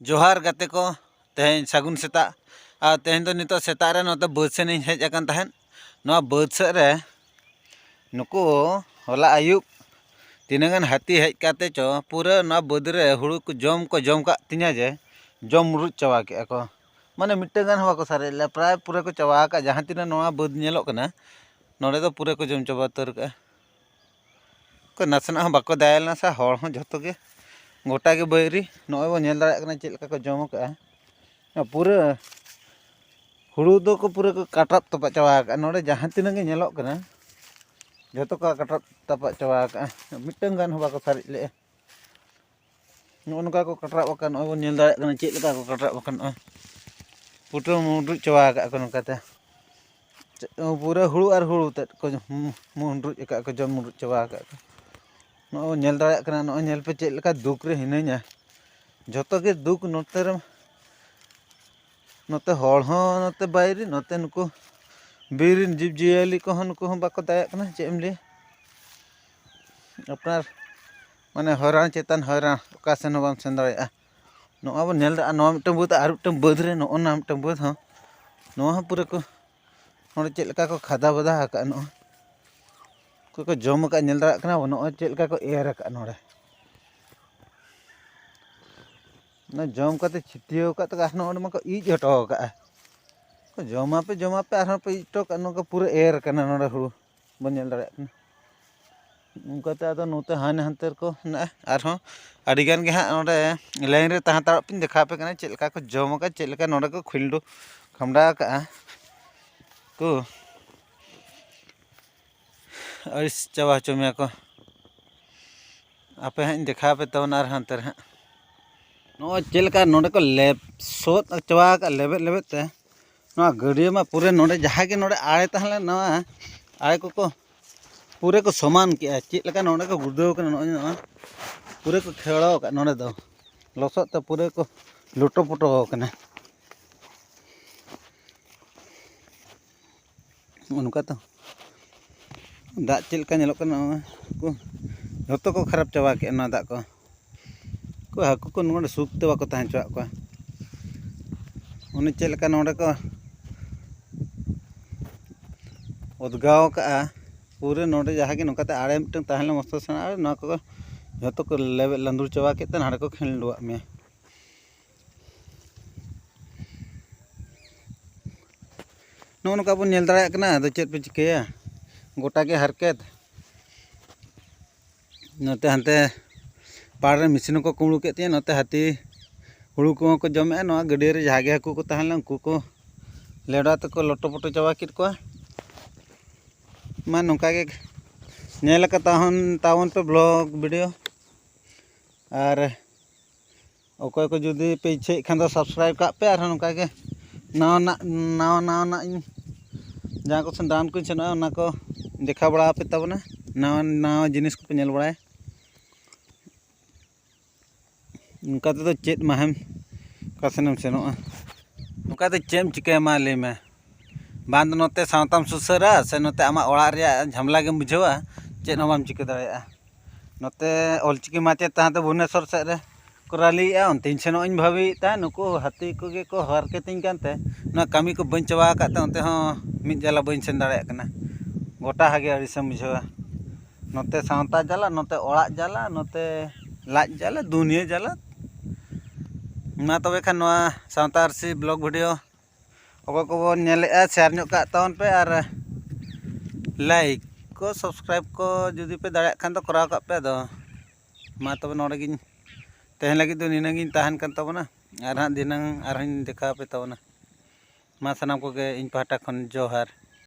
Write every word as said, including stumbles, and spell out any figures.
ᱡᱚᱦᱟᱨ ᱜᱟᱛᱮ ᱠᱚ, ᱛᱮᱦᱮᱧ ᱥᱟᱹᱜᱩᱱ ᱥᱮᱛᱟᱜ᱾ ᱟᱨ ᱛᱮᱦᱮᱧ ᱫᱚ ᱱᱤᱛᱚᱜ ᱥᱮᱛᱟᱜ ᱨᱮ ᱱᱚᱛᱮ ᱵᱟᱹᱫᱽ ᱥᱮᱱ ᱤᱧ ᱦᱮᱡ ᱟᱠᱟᱱ ᱛᱟᱦᱮᱸᱫ᱾ ᱱᱚᱣᱟ ᱵᱟᱹᱫᱽ ᱥᱮᱫ ᱨᱮ ᱱᱩᱠᱩ ᱦᱚᱞᱟ ᱟᱹᱭᱩᱵ ᱛᱤᱱᱟᱹᱜ ᱜᱟᱱ ᱦᱟᱹᱛᱤ ᱦᱮᱡ ᱠᱟᱛᱮ ᱪᱚ ᱯᱩᱨᱟᱹ ᱱᱚᱣᱟ ᱵᱟᱹᱫᱽ ᱨᱮ ᱦᱩᱲᱩ ᱠᱚ ᱡᱚᱢ ᱠᱚ ᱡᱚᱢ ᱠᱟᱜ ᱛᱤᱧᱟ, ᱡᱮ ᱡᱚᱢ ᱢᱩᱨᱩᱡ ᱪᱟᱵᱟ ᱠᱮᱜᱼᱟ ᱠᱚ᱾ ᱢᱟᱱᱮ ᱢᱤᱫᱴᱟᱝ ᱜᱟᱱ ᱦᱚᱸ ᱵᱟᱠᱚ ᱥᱟᱨᱮᱡ ᱞᱮᱫᱼᱟ, ᱯᱨᱟᱭ ᱯᱩᱨᱟᱹ ᱠᱚ ᱪᱟᱵᱟ ᱟᱠᱟᱫ᱾ ᱡᱟᱦᱟᱸ ᱛᱤᱱᱟᱹᱜ ᱱᱚᱣᱟ ᱵᱟᱹᱫᱽ ᱧᱮᱞᱚᱜ ᱠᱟᱱᱟ, ᱱᱚᱰᱮ ᱫᱚ ᱯᱩᱨᱟᱹ ᱠᱚ ᱡᱚᱢ ᱪᱟᱵᱟ ᱩᱛᱟᱹᱨ ᱠᱟᱜᱼᱟ᱾ ᱠᱚ ᱱᱟᱥᱮᱱᱟᱜ ᱦᱚᱸ ᱵᱟᱠᱚ ᱫᱟᱭᱟ ᱞᱮᱱᱟ ᱥᱮ, ᱦᱚᱲ ᱦᱚᱸ ᱡᱷᱚᱛᱚ ᱜᱮ ᱜᱚᱴᱟ ᱜᱮ ᱵᱟᱹᱭᱨᱤ᱾ ᱱᱚᱜᱼᱚᱭ ᱵᱚᱱ ᱧᱮᱞ ᱫᱟᱲᱮᱭᱟᱜ ᱠᱟᱱᱟ ᱪᱮᱫ ᱞᱮᱠᱟ ᱠᱚ ᱡᱚᱢ ᱟᱠᱟᱜᱼᱟ᱾ ᱯᱩᱨᱟᱹ ᱦᱩᱲᱩ ᱫᱚᱠᱚ ᱯᱩᱨᱟᱹ ᱠᱚ ᱠᱟᱴᱨᱟᱯ ᱛᱚᱯᱟᱜ ᱪᱟᱵᱟ ᱟᱠᱟᱜᱼᱟ᱾ ᱱᱚᱰᱮ ᱡᱟᱦᱟᱸ ᱛᱤᱱᱟᱹᱜ ᱜᱮ ᱧᱮᱞᱚᱜ ᱠᱟᱱᱟ, ᱡᱷᱚᱛᱚ ᱠᱚ ᱠᱟᱴᱨᱟᱯ ᱛᱚᱯᱟᱜ ᱪᱟᱵᱟ ᱟᱠᱟᱜᱼᱟ᱾ ᱢᱤᱫᱴᱟᱝ ᱜᱟᱱ ᱦᱚᱸ ᱵᱟᱠᱚ ᱥᱟᱨᱮᱡ ᱞᱮᱜᱼᱟ᱾ ᱱᱚᱜᱼᱚ ᱱᱚᱝᱠᱟ ᱠᱚ ᱠᱟᱴᱨᱟᱯ ᱟᱠᱟᱱ᱾ ᱱᱚᱜᱼᱚᱭ ᱵᱚᱱ ᱧᱮᱞ ᱫᱟᱲᱮᱭᱟᱜ ᱠᱟᱱᱟ ᱪᱮᱫ ᱞᱮᱠᱟ ᱠᱚ ᱠᱟᱴᱨᱟᱯ ᱟᱠᱟᱱ᱾ ᱱᱚᱜᱼᱚᱭ ᱯᱩᱴᱟᱹ ᱢᱩᱰᱨᱩᱡ ᱪᱟᱵᱟ ᱟᱠᱟᱫ ᱠᱚ ᱱᱚᱝᱠᱟᱛᱮ᱾ ᱪᱮᱫ, ᱯᱩᱨᱟᱹ ᱦᱩᱲᱩ ᱟᱨ ᱦᱩᱲᱩ ᱛᱮᱫ ᱠᱚ ᱢᱩᱰᱨᱩᱡ ᱟᱠᱟᱫ ᱠᱚ, ᱡᱚᱢ ᱢᱩᱰᱨᱩᱡ ᱪᱟᱵᱟ ᱟᱠᱟᱫ ᱠᱚ᱾ ᱱᱚᱜᱼᱚᱭ ᱵᱚᱱ ᱧᱮᱞ ᱫᱟᱲᱮᱭᱟᱜ ᱠᱟᱱᱟ, ᱱᱚᱜᱼᱚᱭ ᱧᱮᱞ ᱯᱮ ᱪᱮᱫ ᱞᱮᱠᱟ ᱫᱩᱠ ᱨᱮ ᱦᱤᱱᱟᱹᱧᱟ᱾ ᱡᱷᱚᱛᱚ ᱜᱮ ᱫᱩᱠ ᱱᱚᱛᱮ ᱨᱮ, ᱱᱚᱛᱮ ᱦᱚᱲ ᱦᱚᱸ ᱱᱚᱛᱮ ᱵᱟᱭᱨᱤ, ᱱᱚᱛᱮ ᱱᱩᱠᱩ ᱵᱤᱨ ᱨᱮᱱ ᱡᱤᱵᱽᱼᱡᱤᱭᱟᱹᱞᱤ ᱠᱚᱦᱚᱸ, ᱱᱩᱠᱩ ᱦᱚᱸ ᱵᱟᱠᱚ ᱫᱟᱭᱟᱜ ᱠᱟᱱᱟ᱾ ᱪᱮᱫ ᱮᱢ ᱞᱟᱹᱭᱟ, ᱟᱯᱱᱟᱨ ᱢᱟᱱᱮ ᱦᱚᱭᱨᱟᱱ ᱪᱮᱛᱟᱱ ᱦᱚᱭᱨᱟᱱ, ᱚᱠᱟ ᱥᱮᱱ ᱦᱚᱸ ᱵᱟᱢ ᱥᱮᱱ ᱫᱟᱲᱮᱭᱟᱜᱼᱟ᱾ ᱱᱚᱜᱼᱚᱭ ᱵᱚᱱ ᱧᱮᱞ ᱮᱫᱟ, ᱱᱚᱣᱟ ᱢᱤᱫᱴᱟᱝ ᱵᱟᱹᱫᱽ ᱟᱨ ᱢᱤᱫᱴᱟᱝ ᱵᱟᱹᱫᱽ ᱨᱮ, ᱱᱚᱜᱼᱚ ᱱᱟ ᱢᱤᱫᱴᱟᱝ ᱵᱟᱹᱫᱽ ᱦᱚᱸ, ᱱᱚᱣᱟ ᱦᱚᱸ ᱯᱩᱨᱟᱹ ᱠᱚ, ᱱᱚᱰᱮ ᱪᱮᱫ ᱞᱮᱠᱟ ᱠᱚ ᱠᱷᱟᱫᱟ ᱵᱟᱫᱟ ᱟᱠᱟᱫᱼᱟ᱾ ᱱᱚᱜᱼᱚᱭ ᱚᱠᱚᱭ ᱠᱚ ᱡᱚᱢ ᱟᱠᱟᱫ ᱧᱮᱞ ᱫᱟᱲᱮᱭᱟᱜ ᱠᱟᱱᱟ ᱵᱚᱱ, ᱱᱚᱜᱼᱚᱭ ᱪᱮᱫ ᱞᱮᱠᱟ ᱠᱚ ᱮᱨ ᱟᱠᱟᱫᱼᱟ ᱱᱚᱰᱮ᱾ ᱚᱱᱟ ᱡᱚᱢ ᱠᱟᱛᱮ ᱪᱷᱤᱴᱭᱟᱹᱣ ᱟᱠᱟᱫ ᱛᱮᱠᱚ ᱟᱨᱦᱚᱸ ᱱᱚᱰᱮ ᱢᱟᱠᱚ ᱤᱡ ᱦᱚᱴᱚ ᱟᱠᱟᱫᱼᱟ᱾ ᱡᱚᱢᱟᱯᱮ, ᱡᱚᱢᱟᱯᱮ, ᱟᱨᱦᱚᱸ ᱯᱮ ᱤᱡ ᱦᱚᱴᱚ ᱠᱟᱜᱼᱟ᱾ ᱱᱚᱝᱠᱟ ᱯᱩᱨᱟᱹ ᱮᱨ ᱟᱠᱟᱱᱟ ᱱᱚᱰᱮ ᱦᱩᱲᱩ, ᱵᱚᱱ ᱧᱮᱞ ᱫᱟᱲᱮᱭᱟᱜ ᱠᱟᱱᱟ᱾ ᱚᱱᱠᱟᱛᱮ ᱟᱫᱚ ᱱᱚᱛᱮ ᱦᱟᱱᱮ ᱦᱟᱱᱛᱮ ᱨᱮᱠᱚ ᱦᱮᱱᱟᱜᱼᱟ᱾ ᱟᱨᱦᱚᱸ ᱟᱹᱰᱤᱜᱟᱱ ᱜᱮ ᱦᱟᱸᱜ ᱱᱚᱰᱮ ᱞᱟᱭᱤᱱ ᱨᱮ ᱛᱟᱦᱮᱸ ᱦᱟᱛᱟᱲᱚᱜ ᱯᱮ, ᱫᱮᱠᱷᱟᱣ ᱟᱯᱮ ᱠᱟᱱᱟ ᱪᱮᱫ ᱞᱮᱠᱟ ᱠᱚ ᱡᱚᱢ ᱟᱠᱟᱫ, ᱪᱮᱫ ᱞᱮᱠᱟ ᱱᱚᱰᱮ ᱠᱚ ᱠᱷᱤᱞᱰᱩ ᱠᱷᱟᱢᱰᱟᱣ ᱟᱠᱟᱫᱼᱟ ᱠᱚ᱾ ᱟᱹᱲᱤᱥ ᱪᱟᱵᱟ ᱦᱚᱪᱚ ᱢᱮᱭᱟ ᱠᱚ᱾ ᱟᱯᱮ ᱦᱟᱸᱜ ᱤᱧ ᱫᱮᱠᱷᱟᱣ ᱟᱯᱮ ᱛᱟᱵᱚᱱᱟ ᱟᱨ ᱦᱟᱱᱛᱮ ᱨᱮ ᱦᱟᱸᱜ᱾ ᱱᱚᱜᱼᱚᱭ ᱪᱮᱫ ᱞᱮᱠᱟ ᱱᱚᱰᱮ ᱠᱚ ᱞᱮᱵ-, ᱥᱚᱫ ᱪᱟᱵᱟ ᱟᱠᱟᱫ ᱞᱮᱵᱮᱫ ᱞᱮᱵᱮᱫ ᱛᱮ᱾ ᱱᱚᱣᱟ ᱜᱟᱹᱰᱭᱟᱹ ᱢᱟ ᱯᱩᱨᱟᱹ ᱱᱚᱰᱮ ᱡᱟᱦᱟᱸ ᱜᱮ ᱱᱚᱰᱮ ᱟᱲᱮ ᱛᱟᱦᱮᱸ ᱞᱮᱱ, ᱱᱚᱣᱟ ᱟᱲᱮ ᱠᱚᱠᱚ ᱯᱩᱨᱟᱹ ᱠᱚ ᱥᱚᱢᱟᱱ ᱠᱮᱜᱼᱟ᱾ ᱪᱮᱫ ᱞᱮᱠᱟ ᱱᱚᱰᱮ ᱠᱚ ᱜᱩᱲᱫᱟᱹᱣ ᱠᱟᱱᱟ, ᱱᱚᱜᱼᱚᱭ ᱱᱚᱣᱟ ᱯᱩᱨᱟᱹ ᱠᱚ ᱠᱷᱮᱲᱚ ᱟᱠᱟᱫ ᱱᱚᱰᱮ ᱫᱚ᱾ ᱞᱚᱥᱚᱫ ᱛᱮ ᱯᱩᱨᱟᱹ ᱠᱚ ᱞᱩᱴᱚ ᱯᱩᱴᱚ ᱟᱠᱟᱱᱟ᱾ ᱱᱚᱜᱼᱚ ᱱᱚᱝᱠᱟ ᱛᱚ᱾ ᱫᱟᱜ ᱪᱮᱫ ᱞᱮᱠᱟ ᱧᱮᱞᱚᱜ ᱠᱟᱱᱟ, ᱱᱚᱜᱼᱚᱭ ᱠᱚ ᱡᱷᱚᱛᱚ ᱠᱚ ᱠᱷᱟᱨᱟᱯ ᱪᱟᱵᱟ ᱠᱮᱜᱼᱟ ᱱᱚᱣᱟ ᱫᱟᱜ ᱠᱚ᱾ ᱠᱚ ᱦᱟᱹᱠᱩ ᱠᱚ ᱱᱚᱰᱮ ᱥᱩᱠ ᱛᱮ ᱵᱟᱠᱚ ᱛᱟᱦᱮᱸ ᱦᱚᱪᱚᱣᱟᱜ ᱠᱚᱣᱟ᱾ ᱩᱱᱤ ᱪᱮᱫ ᱞᱮᱠᱟ ᱱᱚᱰᱮ ᱠᱚ ᱚᱫᱽᱜᱟᱣ ᱠᱟᱜᱼᱟ, ᱯᱩᱨᱟᱹ ᱱᱚᱰᱮ ᱡᱟᱦᱟᱸ ᱜᱮ ᱱᱚᱝᱠᱟᱛᱮ ᱟᱲᱮ ᱢᱤᱫᱴᱟᱝ ᱛᱟᱦᱮᱸ ᱞᱮᱱ ᱢᱚᱥᱛᱚ ᱥᱮᱬᱟ ᱟᱲᱮ, ᱱᱚᱣᱟ ᱠᱚ ᱡᱷᱚᱛᱚ ᱠᱚ ᱞᱮᱵᱮᱫ ᱞᱟᱸᱫᱩᱲ ᱪᱟᱵᱟ ᱠᱮᱫ ᱛᱮ ᱱᱟᱰᱮ ᱠᱚ ᱠᱷᱮᱞᱰᱩᱣᱟᱜ ᱢᱮᱭᱟ᱾ ᱱᱚᱜᱼᱚ ᱱᱚᱝᱠᱟ ᱵᱚᱱ ᱧᱮᱞ ᱫᱟᱲᱮᱭᱟᱜ ᱠᱟᱱᱟ, ᱟᱫᱚ ᱪᱮᱫ ᱯᱮ ᱪᱤᱠᱟᱹᱭᱟ, ᱜᱚᱴᱟ ᱜᱮ ᱦᱟᱨᱠᱮᱛ᱾ ᱱᱚᱛᱮ ᱦᱟᱱᱛᱮ ᱯᱟᱲ ᱨᱮ ᱢᱮᱥᱤᱱ ᱦᱚᱸᱠᱚ ᱠᱩᱢᱵᱽᱲᱩ ᱠᱮᱫ ᱛᱤᱧᱟᱹ, ᱱᱚᱛᱮ ᱦᱟᱹᱛᱤ ᱦᱩᱲᱩ ᱠᱚᱦᱚᱸ ᱠᱚ ᱡᱚᱢᱮᱫᱼᱟ᱾ ᱱᱚᱣᱟ ᱜᱟᱹᱰᱭᱟᱹ ᱨᱮ ᱡᱟᱦᱟᱸ ᱜᱮ ᱦᱟᱹᱠᱩ ᱠᱚ ᱛᱟᱦᱮᱸ ᱞᱮᱱᱟ, ᱩᱱᱠᱩ ᱠᱚ ᱞᱮᱰᱟ ᱛᱮᱠᱚ ᱞᱚᱴᱚ ᱯᱚᱴᱚ ᱪᱟᱵᱟ ᱠᱮᱫ ᱠᱚᱣᱟ᱾ ᱢᱟ ᱱᱚᱝᱠᱟ ᱜᱮ ᱧᱮᱞ ᱟᱠᱟᱫ ᱛᱟᱦᱮᱱ ᱛᱟᱵᱚᱱ ᱯᱮ ᱵᱞᱚᱜ ᱵᱷᱤᱰᱤᱭᱳ, ᱟᱨ ᱚᱠᱚᱭ ᱠᱚ ᱡᱩᱫᱤ ᱯᱮ ᱤᱪᱪᱷᱟᱹᱭᱮᱫ ᱠᱷᱟᱱ ᱫᱚ ᱥᱟᱵᱥᱠᱨᱟᱭᱤᱵᱽ ᱠᱟᱜ ᱯᱮ, ᱟᱨᱦᱚᱸ ᱱᱚᱝᱠᱟ ᱜᱮ ᱱᱟᱣᱟ ᱱᱟᱜ, ᱱᱟᱣᱟ ᱱᱟᱣᱟ ᱱᱟᱜ ᱤᱧ ᱡᱟᱦᱟᱸ ᱠᱚ ᱥᱮᱱ ᱫᱟᱬᱟᱱ ᱠᱚᱧ ᱥᱮᱱᱚᱜᱼᱟ, ᱚᱱᱟ ᱠᱚ ᱫᱮᱠᱷᱟᱣ ᱵᱟᱲᱟ ᱟᱯᱮ ᱛᱟᱵᱚᱱᱟ, ᱱᱟᱣᱟ ᱱᱟᱣᱟ ᱡᱤᱱᱤᱥ ᱠᱚᱯᱮ ᱧᱮᱞ ᱵᱟᱲᱟᱭᱟ᱾ ᱚᱱᱠᱟ ᱛᱮᱫᱚ ᱪᱮᱫ ᱢᱟᱦᱮᱢ, ᱚᱠᱟ ᱥᱮᱱᱮᱢ ᱥᱮᱱᱚᱜᱼᱟ? ᱚᱱᱠᱟ ᱛᱮ ᱪᱮᱫ ᱮᱢ ᱪᱤᱠᱟᱹᱭᱟ ᱢᱟ ᱞᱟᱹᱭ ᱢᱮ? ᱵᱟᱝ ᱫᱚ ᱱᱚᱛᱮ ᱥᱟᱶᱛᱟᱢ ᱥᱩᱥᱟᱹᱨᱟ, ᱥᱮ ᱱᱚᱛᱮ ᱟᱢᱟᱜ ᱚᱲᱟᱜ ᱨᱮᱭᱟᱜ ᱡᱷᱟᱢᱮᱞᱟ ᱜᱮᱢ ᱵᱩᱡᱷᱟᱹᱣᱟ, ᱪᱮᱫ ᱦᱚᱸ ᱵᱟᱢ ᱪᱤᱠᱟᱹ ᱫᱟᱲᱮᱭᱟᱜᱼᱟ᱾ ᱱᱚᱛᱮ ᱚᱞᱪᱤᱠᱤ ᱢᱟᱪᱮᱫ ᱛᱟᱦᱮᱸ ᱫᱚ ᱵᱷᱩᱵᱽᱱᱮᱥᱚᱨ ᱥᱮᱫ ᱨᱮ ᱠᱚ ᱨᱟᱞᱤᱭᱮᱫᱼᱟ, ᱚᱱᱛᱮᱧ ᱥᱮᱱᱚᱜ ᱤᱧ ᱵᱷᱟᱹᱵᱤᱭᱮᱫ ᱛᱟᱦᱮᱸᱫ᱾ ᱱᱩᱠᱩ ᱦᱟᱹᱛᱤ ᱠᱚᱜᱮ ᱠᱚ ᱦᱟᱨᱠᱮᱛᱤᱧ ᱠᱟᱱᱛᱮ ᱱᱚᱣᱟ ᱠᱟᱹᱢᱤ ᱠᱚ ᱵᱟᱹᱧ ᱪᱟᱵᱟ ᱟᱠᱟᱫ ᱛᱮ ᱚᱱᱛᱮ ᱦᱚᱸ ᱢᱤᱫ ᱡᱟᱞᱟ ᱵᱟᱹᱧ ᱥᱮᱱ ᱫᱟᱲᱮᱭᱟᱜ ᱠᱟᱱᱟ᱾ ᱜᱚᱴᱟ ᱦᱟᱜᱮ ᱟᱹᱲᱤᱥᱮᱢ ᱵᱩᱡᱷᱟᱹᱣᱟ, ᱱᱚᱛᱮ ᱥᱟᱶᱛᱟ ᱡᱟᱞᱟ, ᱱᱚᱛᱮ ᱚᱲᱟᱜ ᱡᱟᱞᱟ, ᱱᱚᱛᱮ ᱞᱟᱡ ᱡᱟᱞᱟ, ᱫᱩᱱᱤᱭᱟᱹ ᱡᱟᱞᱟ᱾ ᱢᱟ ᱛᱚᱵᱮ ᱠᱷᱟᱱ ᱱᱚᱣᱟ ᱥᱟᱶᱛᱟ ᱟᱹᱨᱥᱤ ᱵᱞᱚᱜ ᱵᱷᱤᱰᱤᱭᱳ ᱚᱠᱚᱭ ᱠᱚᱵᱚᱱ ᱧᱮᱞᱮᱫᱼᱟ, ᱥᱮᱭᱟᱨ ᱧᱚᱜ ᱠᱟᱜ ᱛᱟᱵᱚᱱ ᱯᱮ, ᱟᱨ ᱞᱟᱭᱤᱠ ᱠᱚ ᱥᱟᱵᱥᱠᱨᱟᱭᱤᱵᱽ ᱠᱚ ᱡᱩᱫᱤ ᱯᱮ ᱫᱟᱲᱮᱭᱟᱜ ᱠᱷᱟᱱ ᱫᱚ ᱠᱚᱨᱟᱣ ᱠᱟᱜ ᱯᱮ᱾ ᱟᱫᱚ ᱢᱟ ᱛᱚᱵᱮ ᱱᱚᱰᱮ ᱜᱤᱧ ᱛᱮᱦᱮᱧ ᱞᱟᱹᱜᱤᱫ ᱫᱚ ᱱᱤᱱᱟᱹᱝ ᱜᱤᱧ ᱛᱟᱦᱮᱱ ᱠᱟᱱ ᱛᱟᱵᱚᱱᱟ, ᱟᱨ ᱦᱟᱸᱜ ᱫᱷᱤᱱᱟᱹᱝ ᱟᱨᱦᱚᱸᱧ ᱫᱮᱠᱷᱟᱣ ᱟᱯᱮ ᱛᱟᱵᱚᱱᱟ᱾ ᱢᱟ ᱥᱟᱱᱟᱢ ᱠᱚᱜᱮ ᱤᱧ ᱯᱟᱦᱴᱟ ᱠᱷᱚᱱ ᱡᱚᱦᱟᱨ᱾